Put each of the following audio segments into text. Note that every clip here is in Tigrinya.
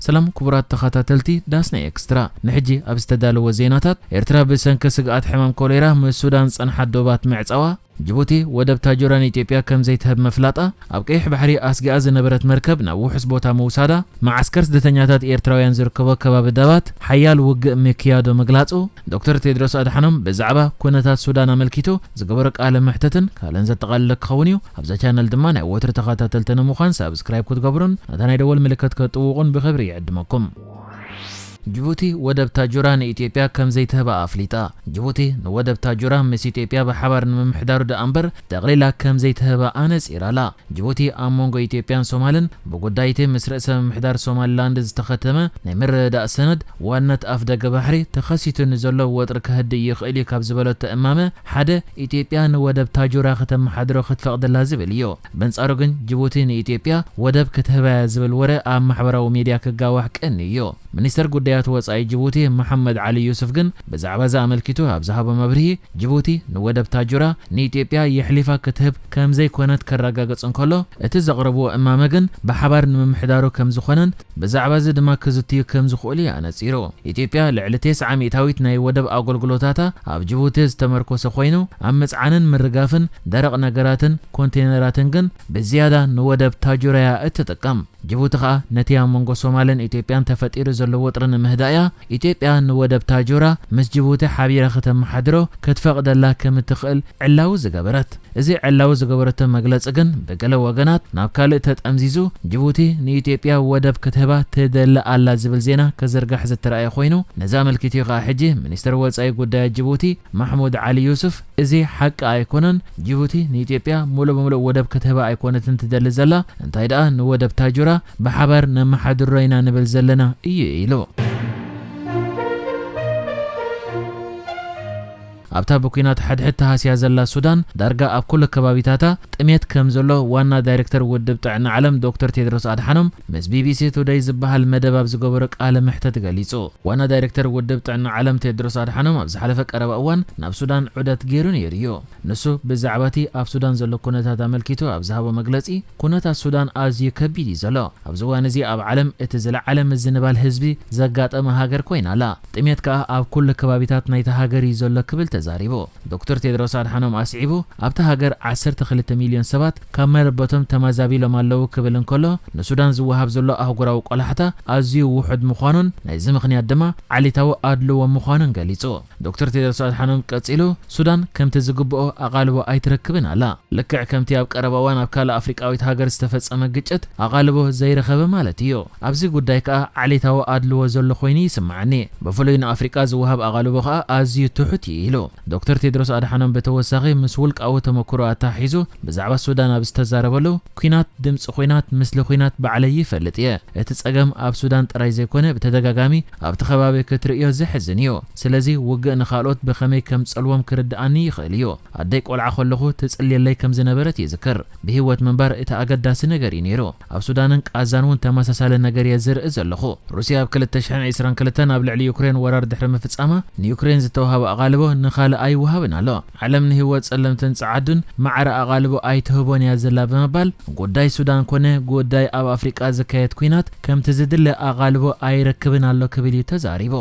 ሰላም ክቡራት ተኸታተልቲ ዳስና ኤክስትራ፣ ንሕጂ ኣብ ዝተዳለወ ዜናታት፣ ኤርትራ ብሰንኪ ስግኣት ሕማም ኮሌራ ምስ ሱዳን ዝጸንሓት ዶባት ምዕጻዋ፣ ጅቡቲ ወደብ ታጁራ ንኢትዮጵያ ከም ዘይትህብ ምፍላጣ፣ ኣብ ቀይሕ ባሕሪ ኣስጊኣ ዝነበረት መርከብ ናብ ውሑስ ቦታ ምውሳዳ፣ መዓስከር ስደተኛታት ኤርትራውያን ዝርከቦ ከባቢ ዳባት ሓያል ውግእ ምክያዱ ምግላጹ፣ ዶክተር ቴድሮስ ኣድሓኖም ብዛዕባ ኩነታት ሱዳን ኣመልኪቱ ዝገበሮ ቃለ መሕተትን ካልእን ዘጠቓለለ ክኸውን እዩ። ኣብዛ ቻነል ድማ ናይ ወትሩ ተኸታተልቲ ንምዃን ሳብስክራይብ ክትገብሩን ነታ ናይ ደወል ምልክት ከጥውቑን ብኽብሪ ይዕድመኩም። ጅቡቲ ወደብ ታጁራ ንኢትዮጵያ ከም ዘይትህባ ኣፍሊጣ። ጅቡቲ ንወደብ ታጁራ ምስ ኢትዮጵያ ብሓባር ንምምሕዳሩ ደኣ እምበር ጠቕሊላ ከም ዘይትህባ ኣነጺራ ኣላ። ጅቡቲ ኣብ መንጎ ኢትዮጵያን ሶማልን ብጉዳይ እቲ ምስ ርእሰ ምምሕዳር ሶማሊላንድ ዝተኸተመ ናይ ምርድዳእ ሰነድ ዋነት ኣፍ ደገ ባሕሪ ተኸሲቱ ንዘሎ ወጥሪ ከህድእ ይኽእል እዩ ካብ ዝበለቶ እማመ ሓደ ኢትዮጵያ ንወደብ ታጁራ ከተመሓድሮ ክትፈቕደላ ዝብል እዩ። በንጻሩ ግን ጅቡቲ ንኢትዮጵያ ወደብ ክትህባ እያ ዝብል ወረ ኣብ ማሕበራዊ ሚድያ ክጋዋሕ ቀኒ እዩ። ሚኒስተር ጉዳያት ወጻኢ ጅቡቲ መሓመድ ዓሊ ዩሱፍ ግን ብዛዕባ እዚ ኣመልኪቱ ኣብ ዝሃቦ መብርሂ፣ ጅቡቲ ንወደብ ታጁራ ንኢትዮጵያ የሕሊፋ ክትህብ ከም ዘይኮነት ከረጋግጽ እንከሎ፣ እቲ ዘቕረብዎ እማመ ግን ብሓባር ንምምሕዳሩ ከም ዝኾነን ብዛዕባ እዚ ድማ ክዝትዩ ከም ዝኽእሉ እዩ ኣነጺሩ። ኢትዮጵያ ልዕሊ ተስዓ ሚእታዊት ናይ ወደብ ኣገልግሎታታ ኣብ ጅቡቲ ዝተመርኮሰ ኮይኑ፣ ኣብ ምጽዓንን ምርጋፍን ደረቕ ነገራትን ኮንቴነራትን ግን ብዝያዳ ንወደብ ታጁራ እያ እትጥቀም። ጅቡቲ ከኣ ነቲ ኣብ መንጎ ሶማልን ኢትዮጵያን ተፈጢሩ ዘሎ ወጥሪ ንምህዳእ እያ ኢትዮጵያ ንወደብ ታጁራ ምስ ጅቡቲ ሓቢራ ከተመሓድሮ ክትፈቕደላ ከም እትኽእል ዕላዊ ዝገበረት። እዚ ዕላዊ ዝገበረቶ መግለጺ ግን ብገለ ወገናት ናብ ካልእ ተጠምዚዙ፣ ጅቡቲ ንኢትዮጵያ ወደብ ክትህባ ትደሊ ኣላ ዝብል ዜና ክዝርጋሕ ዝተራእየ ኮይኑ፣ ነዚ ኣመልኪቱ እዩ ከኣ ሕጂ ሚኒስትር ወጻኢ ጉዳያት ጅቡቲ ማሕሙድ ዓሊ ዩሱፍ፣ እዚ ሓቂ ኣይኮነን፣ ጅቡቲ ንኢትዮጵያ ሙሉእ ብሙሉእ ወደብ ክትህባ ኣይኮነትን ትደሊ ዘላ፣ እንታይ ደኣ ንወደብ ታጁራ ብሓባር ነመሓድሮ ኢና ንብል ዘለና እዩ ኢሉ። ኣብታ ብኲናት ሓድሕድ ተሃስያ ዘላ ሱዳን፣ ዳርጋ ኣብ ኩሉ ከባቢታታ ጥሜት ከም ዘሎ ዋና ዳይሬክተር ውድብ ጥዕና ዓለም ዶክተር ቴድሮስ ኣድሓኖም ምስ ቢቢሲ ቱደይ ዝበሃል መደብ ኣብ ዝገበሮ ቃለ መሕተት ገሊጹ። ዋና ዳይሬክተር ውድብ ጥዕና ዓለም ቴድሮስ ኣድሓኖም ኣብ ዝሓለፈ ቀረባ እዋን ናብ ሱዳን ዑደት ገይሩ ነይሩ እዩ። ንሱ ብዛዕባ እቲ ኣብ ሱዳን ዘሎ ኩነታት ኣመልኪቱ ኣብ ዝሃቦ መግለጺ፣ ኩነታት ሱዳን ኣዝዩ ከቢድ እዩ ዘሎ። ኣብዚ እዋን እዚ ኣብ ዓለም እቲ ዝለዓለ ምዝንባል ህዝቢ ዘጋጠመ ሃገር ኮይና ኣላ። ጥሜት ከኣ ኣብ ኩሉ ከባቢታት ናይታ ሃገር እዩ ዘሎ ክብል ተዛሪቡ። ዶክተር ቴድሮስ ኣድሓኖም ኣስዒቡ፣ ኣብታ ሃገር ዓሰርተ ክልተ ሚልዮን ሰባት ካብ መረበቶም ተመዛቢሎም ኣለዉ ክብል እንከሎ፣ ንሱዳን ዝወሃብ ዘሎ ኣህጉራዊ ቆላሕታ ኣዝዩ ውሑድ ምዃኑን ናይዚ ምኽንያት ድማ ዓሌታዊ ኣድልዎ ምዃኑን ገሊጹ። ዶክተር ቴድሮስ ኣድሓኖም ቀጺሉ፣ ሱዳን ከምቲ ዝግብኦ ኣቓልቦ ኣይትረክብን ኣላ። ልክዕ ከምቲ ኣብ ቀረባ እዋን ኣብ ካልእ ኣፍሪቃዊት ሃገር ዝተፈጸመ ግጭት ኣቓልቦ ዘይረኸበ ማለት እዩ። ኣብዚ ጉዳይ ከኣ ዓሌታዊ ኣድልዎ ዘሎ ኮይኑ ይስምዓኒ። ብፍሉይ ንኣፍሪቃ ዝወሃብ ኣቓልቦ ከኣ ኣዝዩ ትሑት እዩ ኢሉ። ዶክተር ቴድሮስ ኣድሓኖም ብተወሳኺ ምስ ውልቃዊ ተመክሮ ኣተሓሒዙ ብዛዕባ ሱዳን ኣብ ዝተዛረበሉ፣ ኲናት ድምጺ ኲናት፣ ምስሊ ኲናት ባዕለይ ይፈልጥ እየ። እቲ ጸገም ኣብ ሱዳን ጥራይ ዘይኮነ ብተደጋጋሚ ኣብቲ ከባቢ ክትርእዮ ዘሕዝን እዩ። ስለዚ ውግእ ንኻልኦት ብኸመይ ከም ጸልዎም ክርድኣኒ ይኽእል እዩ። ኣደይ ቆልዓ ከለኹ ትጽልየለይ ከም ዝነበረት ይዝክር። ብህይወት ምንባር እቲ ኣገዳሲ ነገር እዩ ነይሩ። ኣብ ሱዳንን ቃዛን እውን ተመሳሳሊ ነገር እየ ዝርኢ ዘለኹ። ሩስያ ኣብ ክልተ ሽሕን ዕስራን ክልተን ኣብ ልዕሊ ዩክሬን ወራር ድሕሪ ምፍጻማ ንዩክሬን ዝተዋህበ ኣቓልቦ ንኻልእ ኣይወሃብን ኣሎ። ዓለም ንህይወት ጸለምትን ጸዓዱን ማዕረ ኣቓልቦ ኣይትህቦን እያ ዘላ ብምባል ጉዳይ ሱዳን ኮነ ጉዳይ ኣብ ኣፍሪቃ ዝካየድ ኲናት ከምቲ ዝድለ ኣቓልቦ ኣይረክብን ኣሎ ክብል እዩ ተዛሪቡ።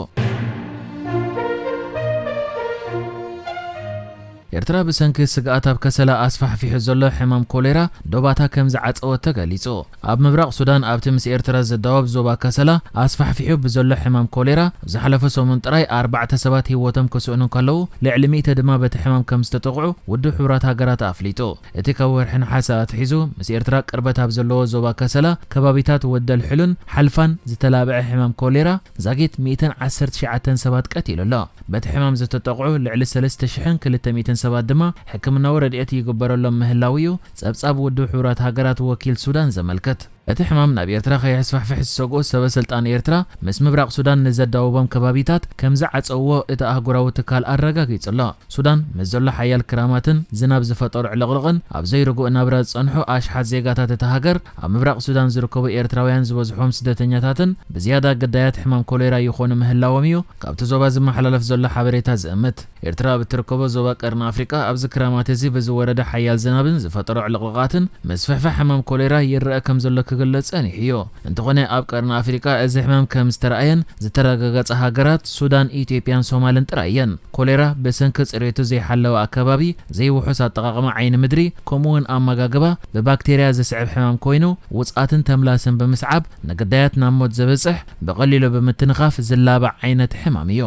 ኤርትራ ብሰንኪ ስግኣት ኣብ ከሰላ ኣስፋሕፊሑ ዘሎ ሕማም ኮሌራ ዶባታ ከም ዝዓጸወት ተገሊጹ። ኣብ ምብራቕ ሱዳን ኣብቲ ምስ ኤርትራ ዝዳወብ ዞባ ከሰላ ኣስፋሕፊሑ ብዘሎ ሕማም ኮሌራ ኣብ ዝሓለፈ ሰሙን ጥራይ ኣርባዕተ ሰባት ህይወቶም ክስእኑ እንከለዉ ልዕሊ ሚእቲ ድማ በቲ ሕማም ከም ዝተጠቕዑ ውድብ ሕቡራት ሃገራት ኣፍሊጡ። እቲ ካብ ወርሒ ነሓሰ ኣትሒዙ ምስ ኤርትራ ቅርበት ኣብ ዘለዎ ዞባ ከሰላ ከባቢታት ወደል ሕሉን ሓልፋን ዝተላብዐ ሕማም ኮሌራ ዛጊት ሚእትን ዓሰርተ ትሽዓተን ሰባት ቀቲሉ ኣሎ። በቲ ሕማም ዝተጠቕዑ ልዕሊ ሰለስተ ሽሕን ክልተ ሚእትን ሰባት ድማ ሕክምናዊ ረድኤት ይግበረሎም ምህላዉ እዩ ጸብጻብ ውድብ ሕቡራት ሃገራት ወኪል ሱዳን ዘመልክት። እቲ ሕማም ናብ ኤርትራ ከይስፋሕፍሕ ዝሰግኡ ሰበ ስልጣን ኤርትራ ምስ ምብራቕ ሱዳን ንዘዳውቦም ከባቢታት ከም ዝዓጸውዎ እቲ ኣህጉራዊ ትካል ኣረጋጊጹ ኣሎ። ሱዳን ምስ ዘሎ ሓያል ክራማትን ዝናብ ዝፈጠሮ ዕልቕልቕን ኣብ ዘይርጉእ ናብራ ዝጸንሑ ኣሽሓት ዜጋታት እታ ሃገር ኣብ ምብራቕ ሱዳን ዝርከቡ ኤርትራውያን ዝበዝሖም ስደተኛታትን ብዝያዳ ግዳያት ሕማም ኮሌራ ይኾኑ ምህላዎም እዩ ካብቲ ዞባ ዝመሓላለፍ ዘሎ ሓበሬታ ዝእምት። ኤርትራ ኣብ እትርከቦ ዞባ ቀርኒ ኣፍሪቃ ኣብዚ ክራማት እዚ ብዝወረደ ሓያል ዝናብን ዝፈጠሮ ዕልቕልቓትን ምስፍሕፋሕ ሕማም ኮሌራ ይረኣ ከም ዘሎ ክግለጽ ጸኒሑ እዩ። እንተኾነ ኣብ ቀርኒ ኣፍሪቃ እዚ ሕማም ከም ዝተረኣየን ዝተረጋገጸ ሃገራት ሱዳን፣ ኢትዮጵያን ሶማልን ጥራይ እየን። ኮሌራ ብሰንኪ ጽሬቱ ዘይሓለወ ኣከባቢ፣ ዘይውሑስ ኣጠቓቕማ ዓይኒ ምድሪ፣ ከምኡውን ኣመጋግባ ብባክቴርያ ዝስዕብ ሕማም ኮይኑ፣ ውጽኣትን ተምላስን ብምስዓብ ንግዳያት ናብ ሞት ዘብጽሕ፣ ብቐሊሉ ብምትንኻፍ ዝላባዕ ዓይነት ሕማም እዩ።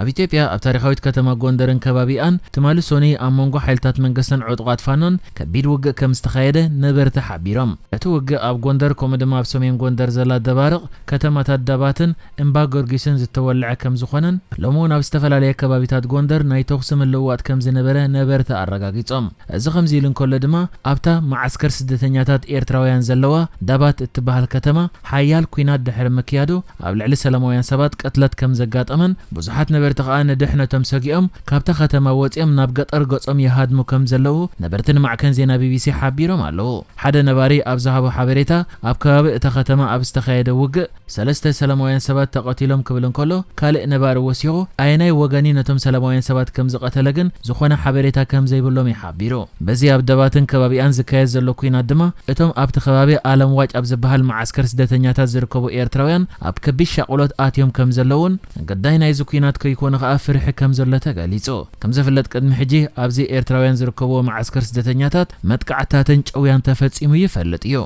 ኣብ ኢትዮጵያ ኣብ ታሪኻዊት ከተማ ጎንደርን ከባቢኣን ትማሊ ሶኒ ኣብ መንጎ ሓይልታት መንግስትን ዕጡቓት ፋኖን ከቢድ ውግእ ከም ዝተኻየደ ነበርቲ ሓቢሮም። እቲ ውግእ ኣብ ጎንደር ከምኡ ድማ ኣብ ሰሜን ጎንደር ዘላ ደባርቕ ከተማታት ዳባትን እምባ ገርጊስን ዝተወልዐ ከም ዝኾነን ሎሚ እውን ኣብ ዝተፈላለየ ከባቢታት ጎንደር ናይ ተኹሲ ምልውዋጥ ከም ዝነበረ ነበርቲ ኣረጋጊጾም። እዚ ከምዚ ኢሉ እንከሎ ድማ ኣብታ መዓስከር ስደተኛታት ኤርትራውያን ዘለዋ ዳባት እትበሃል ከተማ ሓያል ኲናት ድሕሪ ምክያዱ ኣብ ልዕሊ ሰላማውያን ሰባት ቅትለት ከም ዘጋጠመን ብዙሓት ነበርቲ ከኣ ንድሕነቶም ሰጊኦም ካብታ ከተማ ወጺኦም ናብ ገጠር ገጾም ይሃድሙ ከም ዘለዉ ነበርቲ ንማዕከን ዜና ቢቢሲ ሓቢሮም ኣለዉ። ሓደ ነባሪ ኣብ ዝሃቦ ሓበሬታ ኣብ ከባቢ እታ ከተማ ኣብ ዝተኻየደ ውግእ ሰለስተ ሰላማውያን ሰባት ተቐቲሎም ክብል እንከሎ ካልእ ነባሪ ወሲኹ ኣየናይ ወገን እዩ ነቶም ሰላማውያን ሰባት ከም ዝቐተለ ግን ዝኾነ ሓበሬታ ከም ዘይብሎም እዩ ሓቢሩ። በዚ ኣብ ደባትን ከባቢኣን ዝካየድ ዘሎ ኲናት ድማ እቶም ኣብቲ ከባቢ ኣለምዋጭ ኣብ ዝበሃል መዓስከር ስደተኛታት ዝርከቡ ኤርትራውያን ኣብ ከቢድ ሻቕሎት ኣትዮም ከም ዘለውን ግዳይ ናይዚ ኲናት ከይኮነ ከኣ ፍርሒ ከም ዘሎ ተገሊጹ። ከም ዝፍለጥ ቅድሚ ሕጂ ኣብዚ ኤርትራውያን ዝርከብዎ መዓስከር ስደተኛታት መጥቃዕትታትን ጨውያን ተፈጺሙ ይፈልጥ እዩ።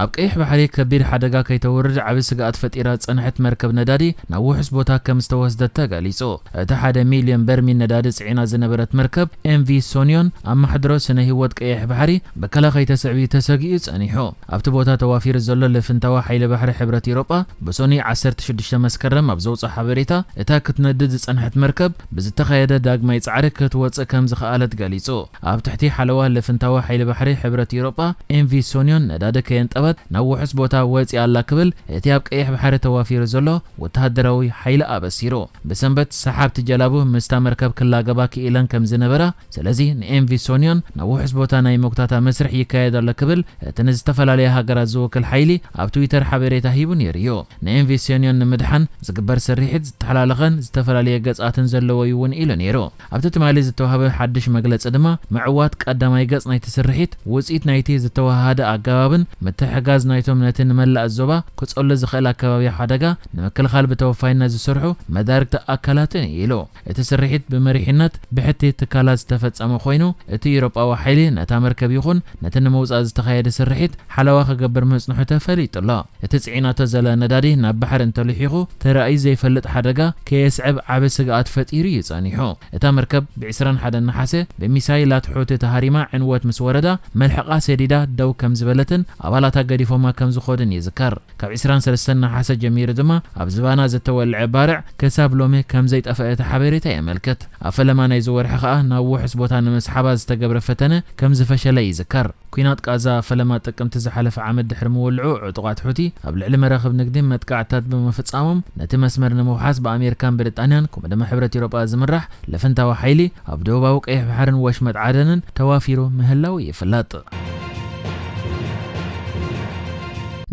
ኣብ ቀይሕ ባሕሪ ከቢድ ሓደጋ ከይተውርድ ዓቢ ስግኣት ፈጢራ ዝጸንሐት መርከብ ነዳዲ ናብ ውሑስ ቦታ ከም ዝተወስደት ተገሊጹ። እቲ ሓደ ሚልዮን በርሚል ነዳዲ ጽዒና ዝነበረት መርከብ ኤምቪ ሶንዮን ኣብ ማሕደሮ ስነ ህይወት ቀይሕ ባሕሪ ብከላ ከይተስዕብ እዩ ተሰጊኡ ጸኒሑ። ኣብቲ ቦታ ተዋፊሩ ዘሎ ልፍንታዊ ሓይሊ ባሕሪ ሕብረት ኤውሮጳ ብሶኒ ዓሰርተ ሽዱሽተ መስከረም ኣብ ዘውጽኦ ሓበሬታ እታ ክትነድድ ዝጸንሐት መርከብ ብዝተኻየደ ዳግማይ ጻዕሪ ክትወጽእ ከም ዝኸኣለት ገሊጹ። ኣብ ትሕቲ ሓለዋ ልፍንታዊ ሓይሊ ባሕሪ ሕብረት ኤውሮጳ ኤምቪ ሶንዮን ነዳዲ ከየንጠበት ናብ ውሑስ ቦታ ወጺኣ ኣላ ክብል እቲ ኣብ ቀይሕ ባሕሪ ተዋፊሩ ዘሎ ወተሃደራዊ ሓይሊ ኣበሲሩ። ብሰንበት ሰሓብቲ ጀላቡ ምስታ መርከብ ክላገባ ክኢለን ከም ዝነበራ፣ ስለዚ ንኤምቪ ሶንዮን ናብ ውሑስ ቦታ ናይ መጉታታ መስርሕ ይካየድ ኣሎ ክብል እቲ ንዝተፈላለየ ሃገራት ዝውክል ሓይሊ ኣብ ትዊተር ሓበሬታ ሂቡ ነይሩ እዩ። ንኤምቪ ሶንዮን ንምድሓን ዝግበር ስርሒት ዝተሓላለኸን ዝተፈላለየ ገጻትን ዘለዎ እዩ እውን ኢሉ ነይሩ። ኣብቲ ትማሊ ዝተዋህበ ሓድሽ መግለጺ ድማ ምዕዋት ቀዳማይ ገጽ ናይቲ ስርሒት ውጽኢት ናይቲ ዝተወሃሃደ ኣገባብን ምትሕጋዝ ናይቶም ነቲ ንመላእ ዞባ ክጸሉ ዝኽእል ኣከባቢ ሓደጋ ንምክልኻል ብተወፋይነት ዝሰርሑ መዳርግቲ ኣካላትን እዩ ኢሉ። እቲ ስርሒት ብመሪሕነት ብሕቲ ትካላት ዝተፈጸመ ኮይኑ እቲ ኤውሮጳዊ ሓይሊ ነታ መርከብ ይኹን ነቲ ንምውጻእ ዝተኻየደ ስርሒት ሓለዋ ክገብር ምጽንሑ ተፈሊጡ ኣሎ። እቲ ጽዒናቶ ዘላ ነዳዲ ናብ ባሕሪ እንተልሒኹ ተራእዩ ዘይፈልጥ ሓደጋ ከየስዕብ ዓቢ ስግኣት ፈጢሩ እዩ ጸኒሑ። እታ መርከብ ብ ዕስራን ሓደን ነሓሰ ብሚሳይላት ሑቲ ተሃሪማ ዕንወት ምስ ወረዳ መልሕቓ ሰዲዳ ደው ከም ዝበለትን ኣባላታ ገዲፎማ ከም ዝኾዱን ይዝከር። ካብ ዕስራን ሰለስተን ነሓሰ ጀሚሩ ድማ ኣብ ዝባና ዝተወልዐ ባርዕ ክሳብ ሎሚ ከም ዘይጠፍአ እቲ ሓበሬታ የመልክት። ኣብ ፈለማ ናይዚ ወርሒ ከኣ ናብ ውሑስ ቦታ ንምስሓባ ዝተገብረ ፈተነ ከም ዝፈሸለ ይዝከር። ኲናት ቃዛ ፈለማ ጥቅምቲ ዝሓለፈ ዓመት ድሕሪ ምውልዑ፣ ዕጡቓት ሑቲ ኣብ ልዕሊ መራኽብ ንግዲ መጥቃዕትታት ብምፍጻሞም፣ ነቲ መስመር ንምውሓስ ብኣሜሪካን ብሪጣንያን ከምኡ ድማ ሕብረት ኤውሮጳ ዝምራሕ ልፍንታዊ ሓይሊ ኣብ ደቡባዊ ቀይሕ ባሕርን ወሽመጥ ዓደንን ተዋፊሩ ምህላዉ ይፍለጥ።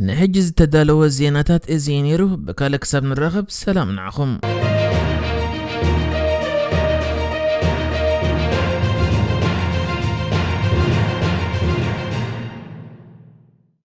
ንሕጂ ዝተዳለወ ዜናታት እዚ እዩ ነይሩ። ብካልእ ክሳብ ንራኸብ ሰላም ንዓኹም።